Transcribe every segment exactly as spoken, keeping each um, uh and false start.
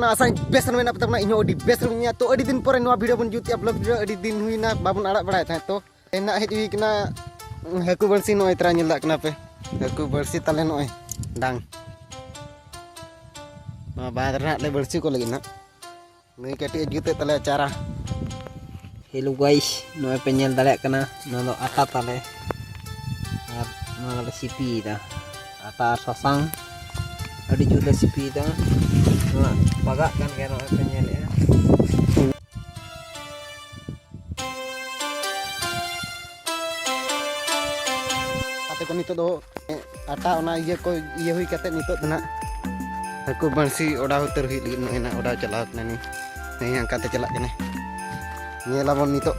ᱟᱥᱟᱧ ᱵᱮᱥ ᱨᱮ ᱢᱮᱱᱟᱜ ᱯᱮ ᱛᱟᱵᱚᱱᱟ, ᱤᱧ ᱦᱚᱸ ᱟᱹᱰᱤ ᱵᱮᱥ ᱨᱮ ᱢᱮᱱᱟᱹᱧᱟ᱾ ᱛᱚ ᱟᱹᱰᱤ ᱫᱤᱱ ᱯᱚᱨᱮ ᱱᱚᱣᱟ ᱵᱷᱤᱰᱤᱭᱳ ᱵᱚᱱ ᱡᱩᱛᱮᱜᱼᱟ, ᱵᱞᱚᱜ ᱵᱷᱤᱰᱤᱭᱳ ᱟᱹᱰᱤ ᱫᱤᱱ ᱦᱩᱭᱱᱟ ᱵᱟᱵᱚᱱ ᱟᱲᱟᱜ ᱵᱟᱲᱟᱭᱮᱫ ᱛᱟᱦᱮᱸᱫ᱾ ᱛᱚ ᱛᱮᱦᱮᱧ ᱱᱟᱜ ᱦᱮᱡ ᱦᱩᱭ ᱠᱟᱱᱟ ᱦᱟᱹᱠᱩ ᱵᱟᱹᱲᱥᱤ, ᱱᱚᱜᱼᱚᱭ ᱛᱚᱨᱟ ᱧᱮᱞ ᱫᱟᱲᱮᱭᱟᱜ ᱠᱟᱱᱟ ᱯᱮ ᱦᱟᱹᱠᱩ ᱵᱟᱹᱲᱥᱤ ᱛᱟᱞᱮ ᱱᱚᱜᱼᱚᱭ ᱰᱟᱝ᱾ ᱱᱚᱣᱟ ᱵᱟᱸᱫᱽ ᱨᱮ ᱱᱟᱜ ᱞᱮ ᱵᱟᱹᱲᱥᱤ ᱠᱚ ᱞᱟᱹᱜᱤᱫ ᱱᱟᱜ᱾ ᱱᱩᱭ ᱠᱟᱹᱴᱤᱡ ᱮ ᱡᱩᱛᱮᱫ ᱛᱟᱞᱮᱭᱟ ᱪᱟᱨᱟ᱾ Hello guys, ᱱᱚᱜᱼᱚᱭ ᱯᱮ ᱧᱮᱞ ᱫᱟᱲᱮᱭᱟᱜ ᱠᱟᱱᱟ, ᱱᱚᱣᱟ ᱫᱚ ᱟᱴᱟ ᱛᱟᱞᱮ ᱟᱨ ᱱᱚᱣᱟ ᱫᱚᱞᱮ ᱥᱤᱯᱤᱭᱮᱫᱟ᱾ ᱟᱴᱟ ᱟᱨ ᱥᱟᱥᱟᱝ ᱟᱹᱰᱤ ᱡᱳᱨ ᱞᱮ ᱥᱤᱯᱤᱭᱮᱫᱟ᱾ ᱱᱚᱣᱟ ᱯᱟᱜᱟᱜ ᱠᱟᱱ ᱜᱮᱭᱟ, ᱱᱚᱜᱼᱚᱭ ᱯᱮ ᱧᱮᱞᱮᱫᱼᱟ᱾ ᱜᱟᱛᱮ ᱠᱚ ᱱᱤᱛᱚᱜ ᱫᱚ ᱟᱴᱟ ᱚᱱᱟ ᱤᱭᱟᱹ ᱠᱚ ᱤᱭᱟᱹ ᱦᱩᱭ ᱠᱟᱛᱮ ᱱᱤᱛᱚᱜ ᱫᱚ ᱱᱟᱜ ᱦᱟᱹᱠᱩ ᱵᱟᱹᱲᱥᱤ ᱚᱰᱟᱣ ᱩᱛᱟᱹᱨ ᱦᱩᱭᱩᱜ ᱞᱟᱹᱜᱤᱫ᱾ ᱱᱚᱜᱼᱚᱭ ᱱᱟᱜ ᱚᱰᱟᱣ ᱪᱟᱞᱟᱣ ᱠᱟᱱᱟ ᱱᱤ᱾ ᱦᱮᱸ, ᱦᱟᱱᱠᱟ ᱛᱮ ᱪᱟᱞᱟᱜ ᱠᱟᱱᱟ᱾ ᱧᱮᱞᱟᱵᱚᱱ ᱱᱤᱛᱚᱜ᱾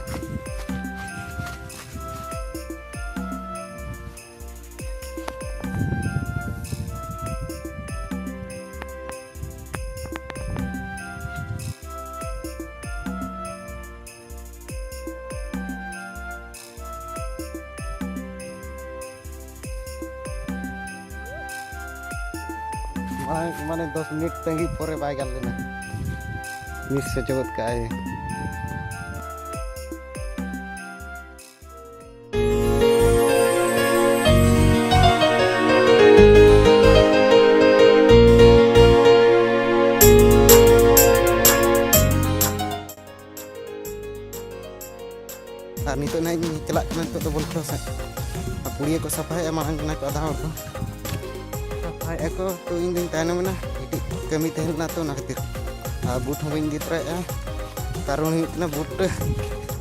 ᱢᱟᱲᱟᱝ ᱢᱟᱱᱮ ᱫᱚᱥ ᱢᱤᱱᱤᱴ ᱛᱟᱺᱜᱤ ᱯᱚᱨᱮ ᱵᱟᱭ ᱜᱟᱱ ᱞᱮᱱᱟ, ᱢᱤᱥ ᱦᱚᱪᱚ ᱜᱚᱫ ᱠᱟᱜᱼᱟᱭ᱾ ᱟᱨ ᱱᱤᱛᱚᱜ ᱱᱟᱜ ᱤᱧ ᱪᱟᱞᱟᱜ ᱠᱟᱱᱟ ᱱᱤᱛᱚᱜ ᱫᱚ ᱵᱚᱞ ᱠᱷᱮᱞ ᱥᱮᱫ᱾ ᱟᱨ ᱯᱩᱲᱤᱭᱟᱹ ᱠᱚ ᱥᱟᱯᱷᱟᱭᱮᱫᱼᱟ, ᱢᱟᱲᱟᱝ ᱠᱟᱱᱟ ᱠᱚ ᱟᱫᱷᱟ ᱦᱚᱲ ᱫᱚ᱾ ᱥᱟᱯᱷᱟᱭᱮᱫᱼᱟ ᱠᱚ, ᱛᱚ ᱤᱧ ᱫᱚᱧ ᱛᱟᱭᱱᱚᱢ ᱮᱱᱟ, ᱠᱟᱹᱴᱤᱡ ᱠᱟᱹᱢᱤ ᱛᱟᱦᱮᱸ ᱞᱮᱱᱟ ᱛᱚ, ᱚᱱᱟ ᱠᱷᱟᱹᱛᱤᱨ᱾ ᱟᱨ ᱵᱩᱴ ᱦᱚᱸ ᱵᱟᱹᱧ ᱤᱫᱤ ᱛᱚᱨᱟᱭᱮᱫᱼᱟ, ᱠᱟᱨᱚᱱ ᱦᱩᱭᱩᱜ ᱠᱟᱱᱟ ᱵᱩᱴ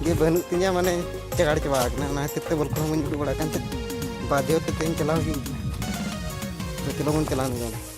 ᱜᱮ ᱵᱟᱹᱱᱩᱜ ᱛᱤᱧᱟ, ᱢᱟᱱᱮ ᱪᱟᱜᱟᱲ ᱪᱟᱵᱟ ᱟᱠᱟᱱᱟ, ᱚᱱᱟ ᱠᱷᱟᱹᱛᱤᱨ ᱛᱮ ᱵᱚᱞ ᱠᱷᱮᱞ ᱦᱚᱸ ᱵᱟᱹᱧ ᱩᱰᱩᱠ ᱵᱟᱲᱟᱜ ᱠᱟᱱ ᱛᱟᱦᱮᱸᱫ᱾ ᱵᱟᱫᱽᱫᱷᱚ ᱛᱮ ᱛᱮᱦᱮᱧ ᱪᱟᱞᱟᱣ ᱦᱩᱭᱩᱜ ᱠᱟᱱᱟ᱾ ᱛᱚ ᱪᱚᱞᱚ ᱵᱚᱱ ᱪᱟᱞᱟᱣ ᱞᱮᱱ ᱜᱮ ᱚᱸᱰᱮ᱾